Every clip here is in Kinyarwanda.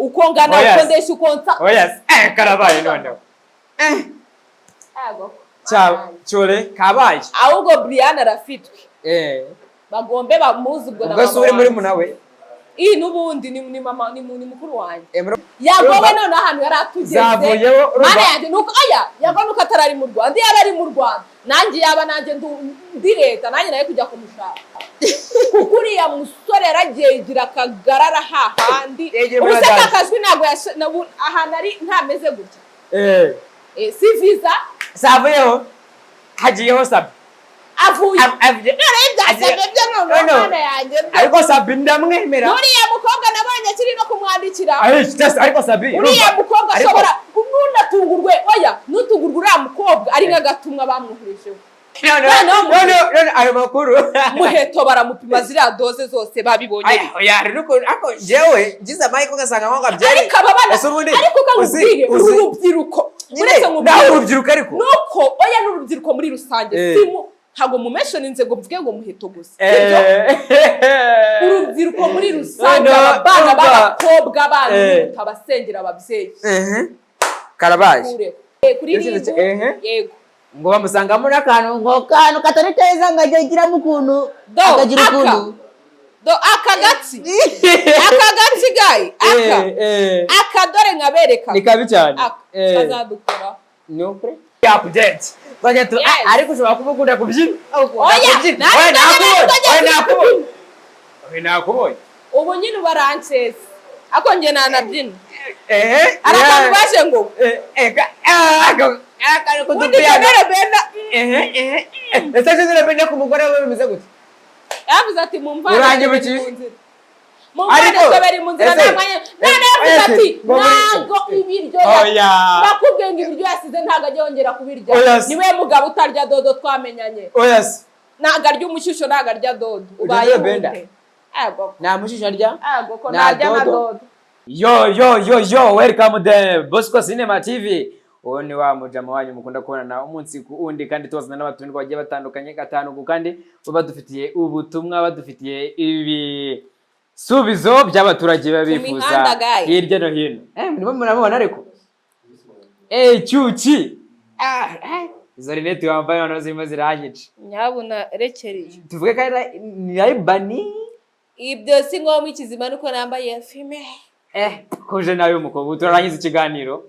Uko ngana, Oya. uko ndeshya, uko nsa. Oya, karabaye noneho. Yego. Cya cyore kabaye. Ahubwo Brian arafitwe, bagombe bamuzi ubwo na Ubwo se mama uri muri wanjye. munawe? Iyi n'ubundi ni mama, ni mukuru wanjye. Urumva? Yagowe none ahantu yari atugeze. Zavuyeho, urumva? Mana yanjye, nuko aya yago nuko atarari mu Rwanda. Iyo yaba ari mu Rwanda, nanjye yaba nanjye ndi leta, nanjye nawe kujya kumushaka, kuko uriya musore yaragiye yigira akagarara hahandi. Yegera Ubu se muri ka kajwi ntabwo ahantu ari ntameze gutya. Si visa. Zavuyeho, hagiyeho Sabi. Avuye noneho ibyasabye byo noneho. No, no. Mana yanjye. Ariko Sabi ndamwemera. N'uriya mukobwa nabonye akiri no kumwandikira. Ariko Sabi, Uriya urumva? mukobwa ashobora, ntunatungurwe, oya, ntutungurwe, uriya mukobwa ari nk'agatumwa bamwoherejeho. None Noneho none ayo makuru. Muheto baramupima ziriya dose zose babibonye. Aya, oya, hari n'ukuntu ariko njyewe ngize amahirwe ugasanga nko kabyere. Ariko aba bana Ese ubundi ariko ukangubwire, uzi uru rubyiruko, nyine uretse nawe nkubwire, urubyiruko ariko nuko oya, n'urubyiruko muri rusange, simu ntabwo mumeshoninze ngo mvuge ngo Muheto gusa, sibyo? Urubyiruko muri rusange, Noneho, aba bana urumva. b'abakobwa banyu, mutabasengera ababyeyi. Karabaye. Kureho. Kuri Ese RIB. Yego. Ngo bamusangamo n'akantu ngo Ngo kantu katari keza, ngo ajye agiramo ukuntu Do, akagira aka. ukuntu. Do aka gatsi gayi aka, aka dore nkabereka. Ni kabi cyane. Aka kazadukora. Ni ukuri update twajya tu Yes. Ah, ariko ushobora kuba ukunda kubyina. Oya, Kubyina. nanjye Oya, nakubonye. nanjye Oya, nakubonye. Oya, nakubonye. Ubu nyine ubaransese, ako njye nanabyina. Hari akantu baje ngo Ah, akantu ubundi k'udupiyano. Genere Benda. Ese Genere Benda ku mugore we bimeze gute? Yavuze ati: "Mumvane Uranyibukije. beri mu nzira, mumvane Ariko, beri mu nzira." ese, Nta mwanya none yavuze ati ntago ibiryo Oya. bakubwiye ngo ibiryo yasize ntabwo ajya yongera kubirya. Oya se. Niwe mugabo utarya dodo twamenyanye. Oya se. Ntabwo arya umushyushyo, ntabwo arya dodo. Ubaye Genere Benda. ute? Ego. Nta mushisho arya. Ego ko Nta ntarya na dodo. dodo. Yo yo yo yo, welcome the Bosco Cinema TV. Uwo ni wa mujama wanyu mukunda kubonana umunsi ku wundi, kandi tubazana n'abatumirwa bagiye batandukanye gatanu ku kandi, baba badufitiye ubutumwa, badufitiye ibisubizo by'abaturage baba Ku bifuza mihanda, guy. hirya no hino. Murimo murabona ariko. Cyuki. Ah, izo rinete wambaye noneho zirimo ziranyica. Nyabuna rekereye. Tuvuge ko ari ni Ray-Ban. Ibyo si ngombwa, ikizima nuko nambaye fime. Kuje nawe umukobwa turarangiza ikiganiro.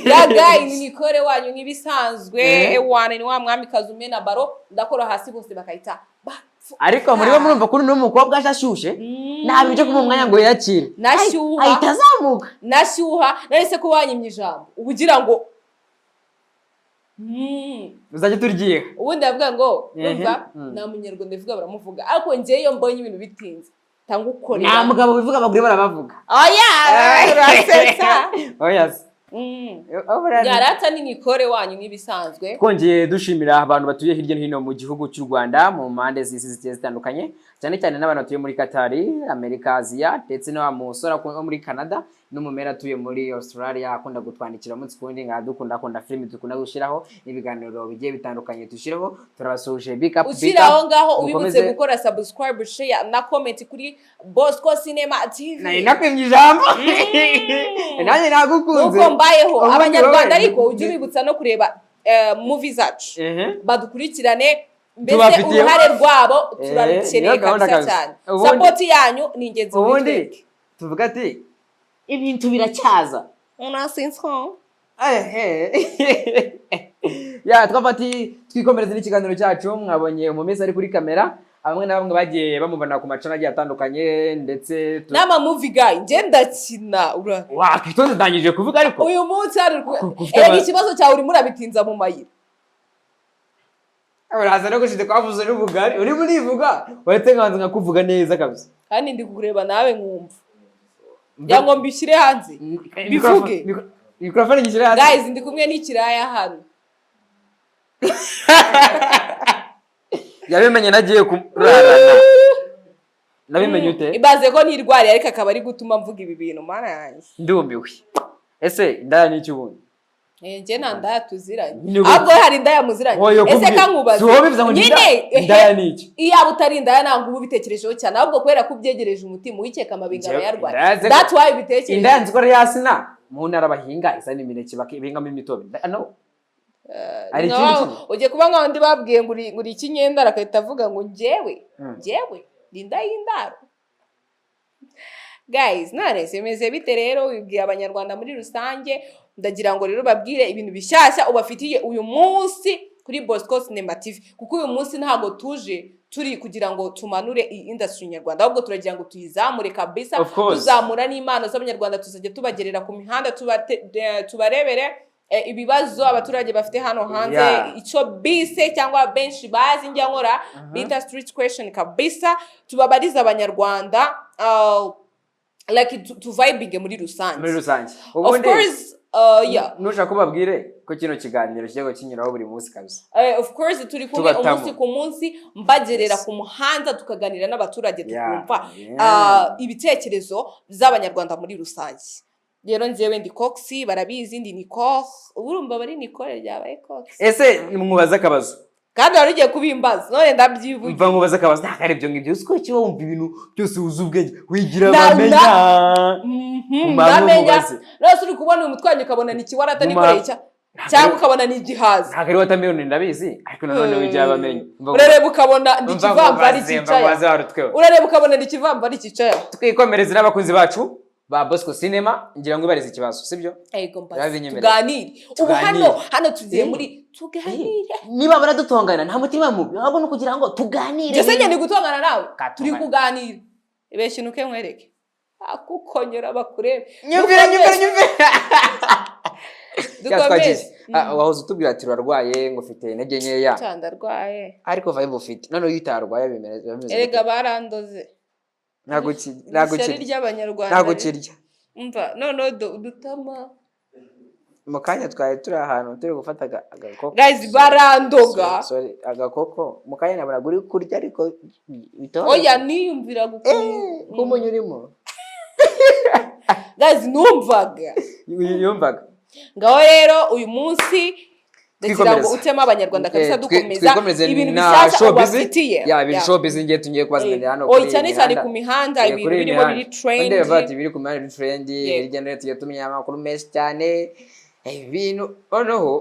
Yagayi ni Nikore wanyu nk'ibisanzwe. Ewana, ni wa mwamikazi umena baro, ndakora hasi bose bakahita bapfu. Ariko muri bo murumva ko uno mukobwa aje ashushe, nta bintu byo kumuha umwanya ngo yiyakire. Nashyuha. Ahita azamuka. Nashyuha nahise ko wanyimye ijambo uba ugira ngo Uzajya turyiha. Ubundi ndavuga ngo urumva, nta munyarwanda uvuga baramuvuga, ariko njyewe iyo mbonye ibintu bitinze tanga ukorera. Nta mugabo bivuga, abagore barabavuga. Oya, urasetsa. Oya se. Yarata ni Nikore wanyu nk'ibisanzwe. Twongeye dushimira abantu batuye hirya no hino mu gihugu cy'u Rwanda, mu mpande z'isi zigiye zitandukanye, cyane cyane n'abantu batuye muri Katari, Amerika, Aziya, ndetse na wa musore wo muri Canada n'umumera atuye muri Australia akunda kutwandikira umunsi ku wundi, nka dukunda akunda filimi dukunda gushyiraho n'ibiganiro bigiye bitandukanye dushyiraho. Turabasuhuje, big up, big Ushyira up. aho ngaho ubibutse Mukomeze- gukora subscribe, share na comment kuri Bosco Cinema TV. Nari nakwimye ijambo, nanjye nagukunze. Nuko mbayeho. Ubundi Abanyarwanda, wowe- ariko ujye ubibutsa no kureba movie zacu, badukurikirane mbese. Tubafitiye- Uruhare rwabo turarukeneye Niyo gahunda kabisa kabisa. cyane. Ubundi- Support yanyu ni ingenzi muri Ubundi twebwe. tuvuga ati ibintu biracyaza. Unasinzwe. Ehe. Ya, twafati twikomereza n'ikiganiro cyacu. Mwabonye umumesi ari kuri kamera, bamwe na bamwe bagiye bamubona ku macana agiye atandukanye, ndetse N'ama movie guy, njye ndakina Wakwitonze, ndangije kuvuga ariko. Uyu munsi hari Ufite erega ikibazo cyawe urimo urabitinza mu mayira. Uraza no gushyize kwavuze n'ubugari urimo urivuga, uretse nkabanza nkakuvuga neza kabisa. Kandi ndi kukureba nawe nkumva ngira ngo mbishyire hanze, bivuge. Mikrofone gishyire hasi. Guys, ndi kumwe n'ikiraya hano. Yabimenye nagiye kurarana, nabimenye ute? Ibaze ko nirwariye, ariko akaba ari gutuma mvuga ibi bintu, Mana yanjye. Ndumiwe. Ese indaya ni iki ubundi? Njye nta ndaya tuziranye. Nyine ubwo- Ahubwo hari indaya muziranye. Oya, Ese kubwira. kankubaze. Si wowe bivuze ngo ni Nyine, indaya? Indaya ni iki? Iyaba utari indaya ntabwo uba ubitekerejeho cyane, ahubwo kubera ko ubyegereje umutima, uwikeka amabinga aba Njyewe- yarwaye. indaya ze- That's why ubitekereje. Indaya nzi ko ari yasina mu ntara bahinga izana imineke, bakibingamo imitobe. No hari Nka ikindi kintu. Ugiye kuba nka undi babwiye ngo uri ikinyendaro, agahita avuga ngo njyewe njyewe ndi inda y'indaro. Guys, none se bimeze bite rero? Wibwiye Abanyarwanda muri rusange. Ndagira ngo rero babwire ibintu bishyashya ubafitiye uyu munsi kuri Bosco Cinema TV, kuko uyu munsi ntabwo tuje turi kugira ngo tumanure iyi industry nyarwanda, ahubwo turagira ngo tuyizamure kabisa. Of course. Tuzamura n'impano z'Abanyarwanda, tuzajya tubagerera ku mihanda, tubarebere ibibazo abaturage bafite hano hanze, icyo bise cyangwa benshi bazi njya nkora bita street question kabisa, tubabariza Abanyarwanda, like tuvibinge muri rusange. Muri rusange. Of Ubundi course, yeah. Nushaka ko babwire ko kino kiganiro kijya kinyuraho buri munsi kabisa. Of course, turi kumwe Tubatamo. umunsi ku munsi, mbagerera ku muhanda, tukaganira n'abaturage, tukumva ibitekerezo by'Abanyarwanda muri rusange. Rero njyewe ndi Coxy, barabizi, ndi Nicole. Urumva bari Nicole ryabaye Coxy. Ese mwubaze akabazo? Kandi wari ugiye kubimbaza, none ndabyivugira. Mva nkubaze akabazo, ntabwo ari ibyo ngibyo. Uzi ko kiba wumva ibintu byose, wuzuye ubwenge, wigira bamenya. Umara Ndamenya. umubaze. None uri kubona uyu mutwe wanjye, ukabona ni ikiwarata nikoreye cyangwa ukabona ni igihaza. Ntabwo ari watermelon, ndabizi, ariko nanone wigira bamenya. Urareba ukabona ndi ikivamvari cyicaye. Mva warutweho. Urareba ukabona ndi ikivamvari cyicaye. Twikomereze n'abakunzi bacu ba Bosco Cinema. Ngira ngo ibarize ikibazo, sibyo? Ego, mbaze. Urabinyemerera. Tuganire ubu. Tuganire. Hano tugiye muri tuganire. Niba baradutongana nta mutima mubi, ahubwo ni ukugira ngo tuganire. Njye se njye ndi gutongana nawe? Katongana. Turi kuganira. Ibeshya inuke nkwereke, akukonyera bakurebe. Nyumvira, nyumvira, nyumvira. Dukomeze. Twagize. Wahoze utubwira ati urarwaye, ngo ufite intege nkeya. Cya, ndarwaye. Ariko vibe ufite noneho iyo utarwaye bimeze Erega gute? barandoze. Ntabwo ntabwo Ishyari kirya. ry'Abanyarwanda. Ntabwo kirya. Umva noneho udutama. Mu kanya twari turi ahantu turi gufata agakoko. Guys, barandoga. Sorry, agakoko mu kanya nabonaga uri kurya, ariko bitoroshye. Oya, niyumviraga ukuntu Nk'umunyu urimo. Guys, numvaga. Yumvaga. Ngaho rero uyu munsi ndagira ngo Twikomereze. utema Abanyarwanda kabisa, dukomeza Twikomereze ibintu na bishyashya showbiz. ubafitiye. Ya, ibintu Ya. showbiz ngiye tugiye kubazanira hano Oya, kuri iyi cyane cyane mihanda. ku mihanda, ibintu Kuri iyi birimo mihanda. biri Undi trendy. bavuga ati biri ku mihanda biri trendy. Hirya no hino tugiye tumenya amakuru menshi cyane. Ibintu noneho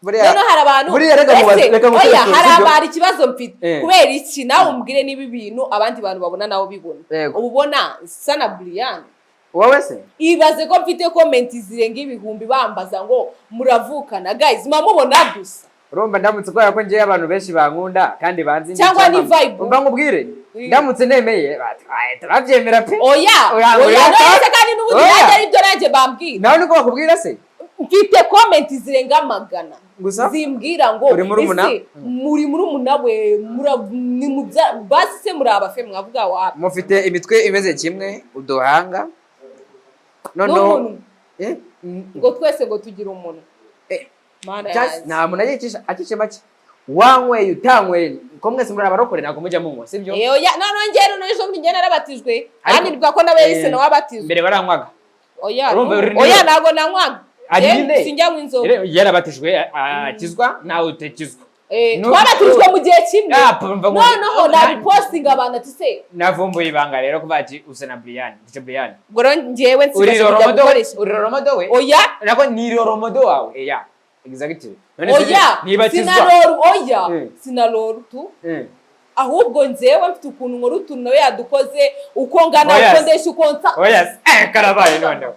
buriya Noneho hari abantu buriya reka Ese, reka mubaze oya, ikibazo, hari sibyo? abantu, ikibazo mfite, kubera iki nawe umbwire niba ibintu abandi bantu babona nawe ubibona? Yego. Uba ubona nsa na Brian? Wowe se? Ibaze ko mfite comment zirenga ibihumbi bambaza ngo muravukana. Guys, mubona dusa? Urumva ndamutse, kubera ko ngewe abantu benshi bankunda kandi banzi ndi Cyangwa ni icyamamare. vibe. Umva nkubwire, ndamutse nemeye bahita babyemera pe. Oya. Oya, Oya, oya, none se kandi n'ubundi oya. nanjye aribyo nanjye bambwira. Nawe niko bakubwira se? Mfite comment zirenga 100 Gusa zimbwira ngo Uri murumuna? ese muri murumuna we, ni mubya basi se muri abafe mwavuga wapi? Mufite imitwe imeze kimwe, uduhanga noneho N'umunwa. Eh? Ngo twese ngo tugira umunwa. Mana yanjye. Nta muntu agicisha acishe make, wanyweye utanyweye, ko mwese muri abarokore, ntabwo mujya munywa, sibyo? Oya, noneho njyewe noneho ejo bundi njyewe narabatijwe, Ariko- kandi nibuka ko nawe yahise nawe abatizwa. Mbere baranywaga. Oya. Urumva Oya, ntabwo nanywaga. Ari Njyewe nyine. sinjya nywa inzoga. Rero yarabatijwe akizwa, nawe utakizwa. Twabatijwe mu gihe kimwe. Ah, mva Noneho nabipostinga abantu ati se Navumbuye ibanga rero kuva ati usa na Brian, ndetse Brian ubwo rero njyewe uri nsigaje kujya roromodo we, gukoresha. uri roromodo we. Oya. Nako ni roromodo wawe. Yeah, exactly. None se Oya. niba akizwa Sinaloru, oya. Sinaloru tu. Ahubwo njyewe mfite ukuntu nkora utuntu nawe yadukoze, uko ngana, Oya. uko ndeshya, uko nsa. Oya, karabaye noneho.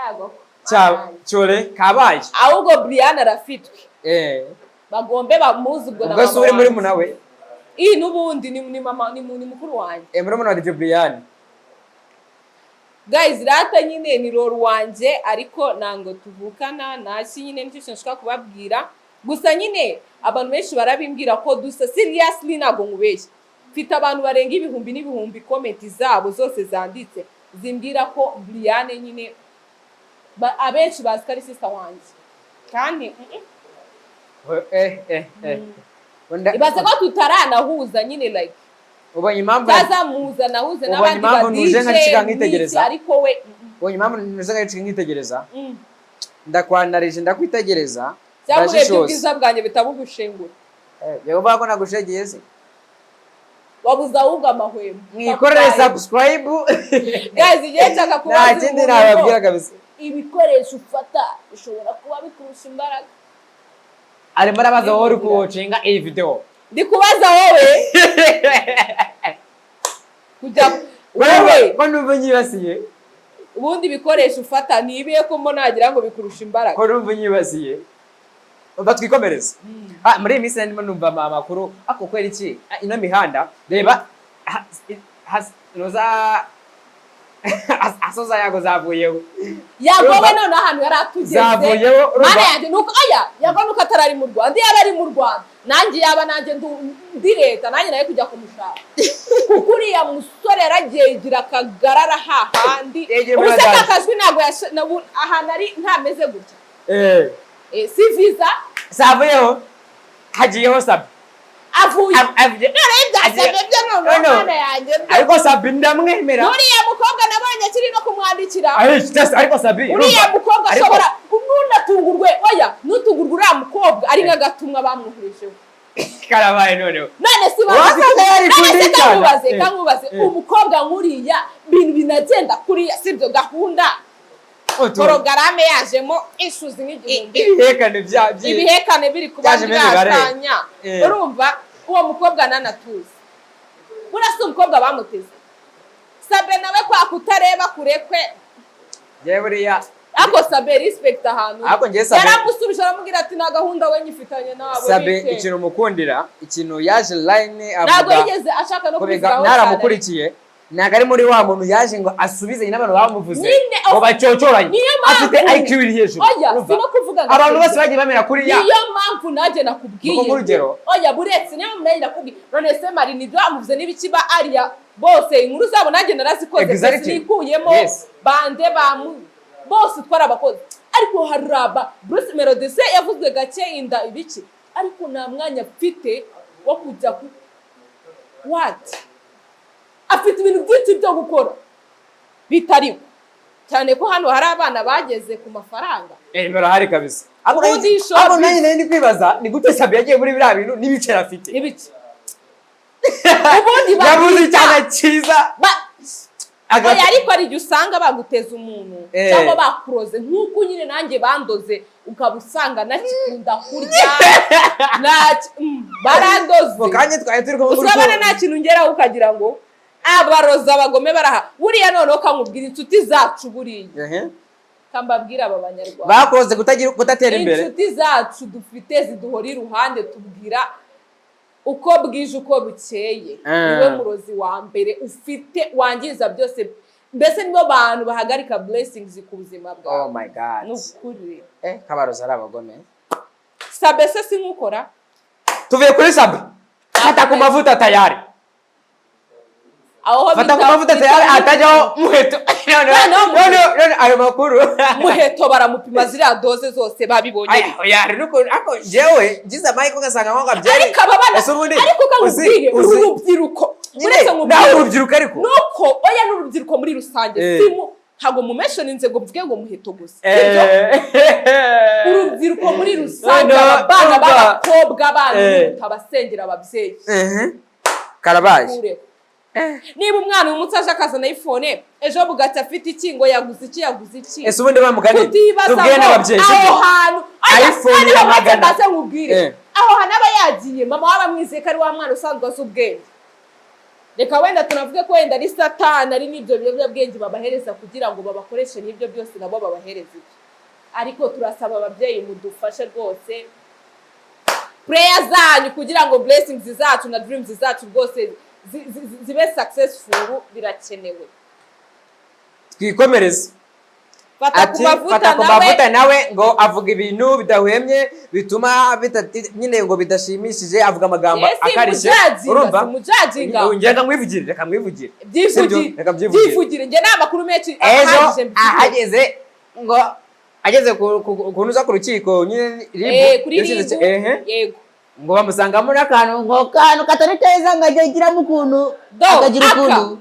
Yego. Cya cyore kabaye. Ahubwo Brian arafitwe, bagombe bamuzi ubwo na Ubwo se mama uri muri wanjye. muna we? Iyi n'ubundi ni mama, ni mukuru wanjye. Muri muna wa DJ Brian. Guys, rata nyine ni roro wanjye, ariko ntabwo tuvukana ntaki nyine, nicyo kintu nshaka kubabwira gusa. Nyine abantu benshi barabimbwira ko dusa. Seriously, ntabwo nkubeshya, mfite abantu barenga ibihumbi n'ibihumbi, comment zabo zose zanditse zimbwira ko Brian nyine abenshi bazi ko ari sister wanjye, kandi Ibaze ko tutaranahuza nyine, like Ubonye impamvu tazamuza nahuze Ubonye n'abandi ba impamvu nuje DJ nkaciga nkitegereza? n'iki, ariko we Ubonye impamvu nuje nkaciga nkitegereza? Ndakwanarije, ndakwitegereza. Cyangwa urebye Ndashishoza. ubwiza bwanjye bitabugushengura. Yego, ko nagushegeye se? Wabuze ahubwo amahwemo. Mwikorere subscribe. Guys, igihe nshaka Nta kubaza kindi umuntu nababwira ngo kabisa. ibikoresho ufata bishobora kuba bikurusha imbaraga. Arimo arabaza wowe uri kuwatchinga iyi video. Ndi kubaza wowe kujya wowe. Ko numva unyibasiye? Ubundi ibikoresho ufata ni ibihe, ko mbona wagira ngo bikurusha imbaraga? Ko numva unyibasiye? Umva, twikomereze. Muri iyi minsi ndimo numva amakuru ako kwera iki. Ino mihanda reba, roza asoza yago zavuyeho. Yagowe. Urumva? None ahantu yari atugeze. Zavuyeho, urumva? Mana yanjye, nuko aya yago nuko atarari mu Rwanda. Iyo aba ari mu Rwanda, nanjye yaba nanjye ndi leta, nanjye nawe kujya kumushaka, kuko uriya musore yaragiye yigira akagarara hahandi. Yegeye Ubu se muri ka kajwi ntabwo ahantu ari ntameze gutya. Si visa. Zavuyeho, hagiyeho Sabi. Avuye noneho ibyasabye byo noneho. No, no. Mana yanjye. Ariko Sabi ndamwemera. Uriya mukobwa nabonye akiri no kumwandikira. Ariko Sabi, Uriya urumva? mukobwa ashobora ntunatungurwe, oya, ntutungurwe, uriya mukobwa ari nk'agatumwa bamwoherejeho. Karabaye noneho. None si Wasanga yari none se kundi cyane. Kamubaze, kamubaze, umukobwa nk'uriya, ibintu binagenda kuriya, sibyo gahunda porogaramu yajemo ishuzi nk'igihumbi. Ibihekane bya Ibihekane biri kuba Byajemo imibare. byatanya. Urumva uwo mukobwa nanatuzi, buriya si umukobwa bamuteze? Sabe nawe kwa kutareba kure kwe. Njyewe buriya Ariko Sabe, respect ahantu. Ariko njyewe Sabe Yaramusubije aramubwira ati nta gahunda we nyifitanye nawe. Sabe, Bite? ikintu mukundira, ikintu yaje line Ntabwo avuga yigeze ashaka no kubega kubivugaho cyane. Naramukurikiye, ntabwo ari muri wa muntu yaje ngo asubize nyine abantu bamuvuze Nyine, ngo bacyocoranye. Niyo mpamvu. Afite IQ iri hejuru. Oya, Urumva? si no kuvuga ngo Abantu bose bagiye bamera kuriya. Niyo mpamvu nanjye nakubwiye. Nuko nk'urugero. Oya, buretse, niyo mpamvu nanjye nakubwiye. None se mari nibyo bamuvuze n'ibiki ba ariya bose, inkuru zabo nanjye narazikoze. Nikuyemo. Bande bamu bose twarabakoze, ariko haraba Bruce Melody se yavuzwe gake, inda ibiki, ariko nta mwanya mfite wo kujya ku what, afite ibintu byinshi byo gukora bitariho, cyane ko hano hari abana bageze ku mafaranga. Barahari kabisa. Ariko Ubundi ariko nanjye nari ndi kwibaza ni gute Sabi yagiye muri biriya bintu n'ibiceri afite. N'ibiki ubundi Yabuze babita icyana cyiza. Oya, ariko hari igihe usanga baguteza umuntu cyangwa bakuroze, nk'uko nyine nanjye bandoze, ukaba usanga ntakikunda kurya, barandoze. Mu kanya twari turi kumwe Usabana nta kintu ngeraho, ukagira ngo abarozi abagome baraha. Buriya noneho kamubwira inshuti zacu, buriya kambabwira aba banyarwanda bakoze kutagira kudatera imbere. Inshuti zacu dufite ziduhora iruhande, tubwira uko bwije uko bukeye, niwe murozi wa mbere ufite wangiza byose. Mbese nibo bantu bahagarika blessings ku buzima bwawe. Oh my God. Ni ukuri. Kabarozi ari abagome. Sabe se si nkukora. Tuvuye kuri Sabe, fata ku mavuta tayari. Aho Fata ku mavuta tayari, atajyaho Muheto. Noneho Muheto. None ayo makuru. Muheto baramupima ziriya dose zose babibonye. Aya, oya, hari n'ukuntu ariko njyewe ngize amahirwe ugasanga nko kabyari. Ariko aba bana, Ese ubundi ariko kamubwire, urubyiruko, nyine uretse nawe nkubwire, urubyiruko ariko nuko oya, n'urubyiruko muri rusange, simu ntabwo mumentioninze ngo mvuge ngo Muheto gusa, sibyo? Urubyiruko muri rusange, Noneho, aba bana urumva. b'abakobwa, abana mutabasengera ababyeyi. Karabaye. Kureho. Niba umwana uyu munsi aje akazana iPhone, ejo bugacya afite iki, ngo yaguze iki, yaguze iki, Ese ubundi bamugani kutibaza tubwiye ngo n'ababyeyi, aho sibyo? hantu Aya, iPhone kandi ya bamaze magana. mbaze nkubwire, aho hantu aba yagiye, mama we aba amwizeye ko ari wa mwana usanzwe azi ubwenge. Reka wenda tunavuge ko wenda ari Satani, ari n'ibyo biyobyabwenge babahereza kugira ngo babakoreshe n'ibyo byose, nabo babahereza ibyo. Ariko turasaba ababyeyi, mudufashe rwose, prayer zanyu kugira ngo blessings zacu na dreams zacu rwose zibe successful, birakenewe. Twikomereze. Fata ku Ati mavuta fata ku nawe. mavuta nawe ngo avuga ibintu bidahwemye, bituma nyine ngo bidashimishije, avuga amagambo Yes, akarishye. mujudginga, Urumva? simujudginga. Njye reka mwivugire, reka mwivugire. Byivugire. Sibyo? Reka mbyivugire. Byivugire, njye nta makuru menshi Ejo ahagije mbifite. ahageze ngo ageze ku nuza ku rukiko nyine RIB, Kuri yashyize RIB. ehe Yego. Ngo bamusangamo n'akantu ngo Ngo kantu katari keza, ngo ajya agiramo ukuntu Do, akagira aka. ukuntu.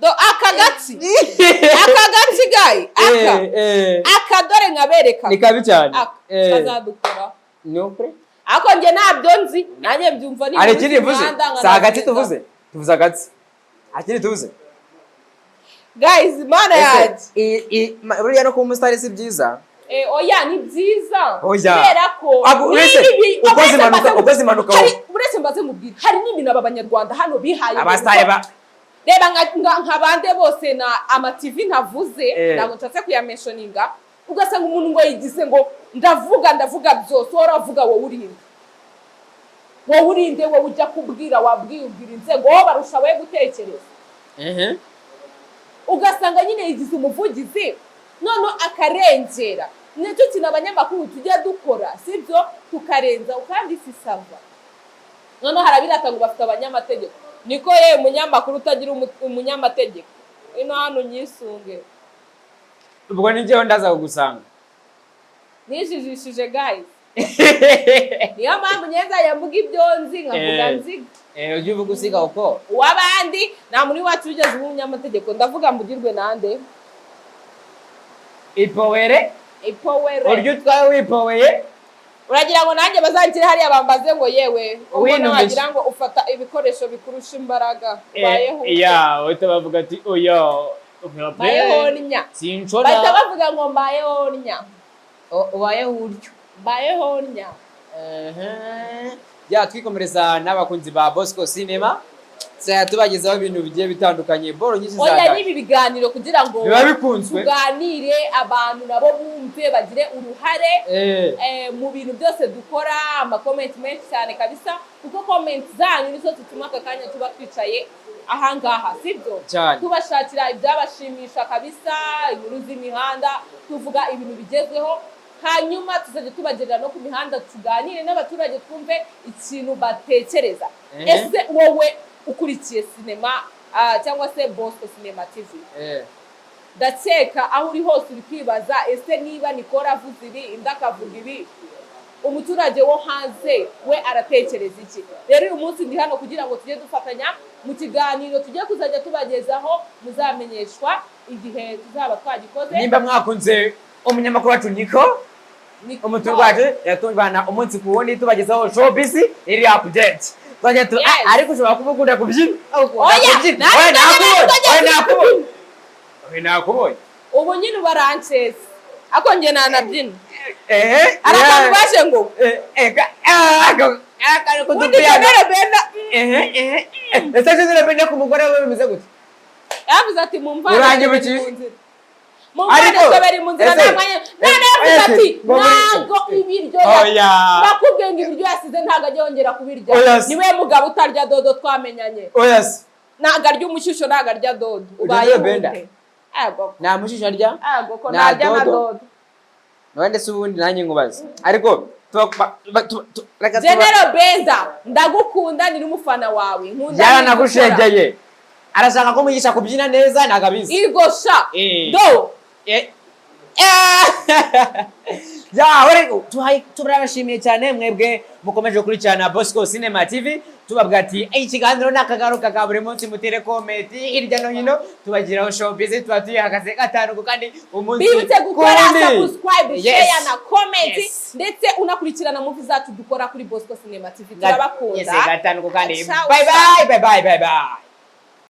Do aka gatsi, aka gatsi gayi aka, aka dore nka nkabereka. Ni kabi cyane. Kazadukora. Ni ukuri. Ariko njye ntabyo nzi, nanjye mbyumva ni Hari inkuru ikindi tuvuze? z'imihanda, Si agatsi. nkanabyiga. Tuvuze agatsi, nta kindi tuvuze. Guys, Imana Ese, yanjye. Buriya no kuba umusitari si byiza? Oya, ni byiza. Oya. Kubera ko Uretse, n'ibi- ukoze uretse impanuka- ukoze impanuka wowe. Uretse mbaze mubwire, hari n'ibintu aba banyarwanda hano bihaye. Abasitari ba Reba nka bande bose na ama TV ntavuze, ntabwo nshatse kuyamentioninga. Ugasanga umuntu ngo yigize ngo ndavuga, ndavuga byose. Wowe uravuga, wowe urinde, wowe urinde, wowe ujya kubwira, wabwiye, ubwira inzego, wowe barusha we gutekereza. Ugasanga nyine yigize umuvugizi, noneho akarengera. Nicyo kintu abanyamakuru tujya dukora, sibyo? Tukarenza kandi si sawa. Noneho harabirata ngo bafite abanyamategeko. Niko yewe, umunyamakuru utagira umunyamategeko, ino hano unyisunge. Ubwo ni njyewe ndaza kugusanga. Nijijishije guys, niyo mpamvu nyenza mvuga ibyo nzi, nkavuga nziga. Ujye uvuga usiga uko. Uw'abandi, nta muntu iwacu wigeze uba umunyamategeko. Ndavuga mbugirwe nande? Ipowere. Ipowere. Uryo utwaye wipoweye. Uragira ngo nanjye bazanshyire hariya bambaze ngo yewe ubona Winumvishe. wagira ngo ufata ibikoresho bikurusha imbaraga, ubayeho ute? Ya, uhita bavuga ati oya. Mbayeho nya. Sinshora. Bahita bavuga ngo mbayeho nya. Ubayeho utyo. Mbayeho nya. Ya, twikomereza n'abakunzi ba Bosco Cinema, tuzajya tubagezaho ibintu bigiye bitandukanye, boro nyinshi Oya, za n'ibi biganiro kugira ngo biba bikunzwe. tuganire, abantu nabo bumve, bagire uruhare mu bintu byose dukora. Amakomenti menshi cyane kabisa, kuko comment zanyu nizo zituma aka kanya tuba twicaye ahangaha, sibyo? Cyane. Tubashakira ibyabashimisha kabisa, inkuru z'imihanda, tuvuga ibintu bigezweho. Hanyuma tuzajya tubagerera no ku mihanda, tuganire n'abaturage, twumve ikintu batekereza. Ese wowe ukurikiye sinema, cyangwa se Bosco Cinema TV, ndakeka aho uri hose uri kwibaza: ese niba Nicole avuze ibi, indi akavuga ibi, umuturage wo hanze we aratekereza iki? Rero uyu munsi ndi hano kugira ngo tujye dufatanya mu kiganiro tujye kuzajya tubagezaho. Muzamenyeshwa igihe tuzaba twagikoze. Nimba mwakunze umunyamakuru wacu Niko, Niko. umuturwa wacu, yatubana umunsi ku wundi, tubagezaho showbiz iri update. Tuzajya tu ariko ushobora kuba ukunda kubyina. Ukunda Oya, kubyina. nanjye Oya, nakubonye. ndajya Oya, nakubonye. Oya, nakubonye. Ubu nyine ubarancese, ariko njye nanabyina. Ehe. Hari akantu baje ngo Akantu ubundi kudupiyano. General Benda. Ehe, ese General Benda ku mugore we bimeze gute? Yavuze ati mumvane Uranyibukije. bari mu nzira, mumvane bari mu nzira. Ese Nta mwanya. None yavuze ati ngo ntago ibiryo Oya. bakubwiye ngo ibiryo yasize ntago ajya yongera kubirya. Oya se. Niwe mugabo utarya dodo twamenyanye. Oya se. Ntago arya umushyushyo, ntago arya dodo. General Ubaye Benda. ute? Ego. Nta mushisho arya. Ego ko Nta ntarya na dodo. dodo. None se ubundi nanjye nkubaze, ariko reka General Benda, ndagukunda, ni n'umufana wawe, nkunda Yaranagushegeye, arashaka ko mwigisha kubyina neza, ntabwo abizi. Igo sha. Do. Ya, turabashimiye cyane mwebwe mukomeje gukurikirana Bosco Cinema TV. Tubabwira ati ikiganiro ni akagaruka ka buri munsi. Mutere comment hirya no hino, tubagiraho showbiz, tuba tuyihagaze gatanu ku kandi, umunsi Bibutse gukora ku wundi. subscribe, share na comment, ndetse unakurikirana movie zacu dukora kuri Bosco Cinema TV. Turabakunda. Yes, gatanu ku kandi. Ciao, Bye ciao. bye bye bye bye bye.